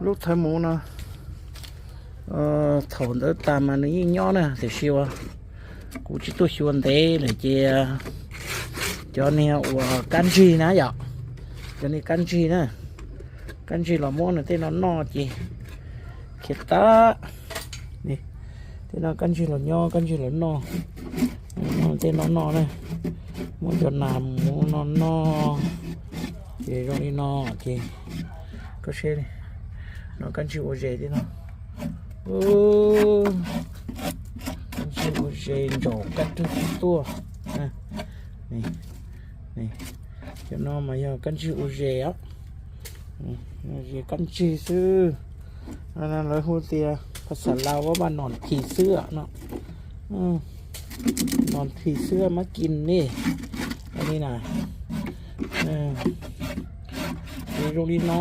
Lub thawv muv no thaum ntawd tas mas nws yeej nyob na, tiam sis uas kuv tsis tuaj xyuas ntev lawm ces cov niag uas kab ntsig na yom, cov niag kab ntsig na, kab ntsig los muab nws tej no noj ces khiav tag. Tej no kab ntsig los nyob, kab ntsig los noj, tej no noj na, muab cov nas muv no noj ces zoo li no ces koj seb, no kab ntsig ua zes tej no, kab ntsig ua zes ntsaum kab rwg tuaj. Cov no mas yog kab ntsig ua zes os, zes kab ntsig xwb. Lawv hu tias phas xas Lao vaj vaj nom this xwb no, nom this xwb mab kis ne, li na. Ces zoo li no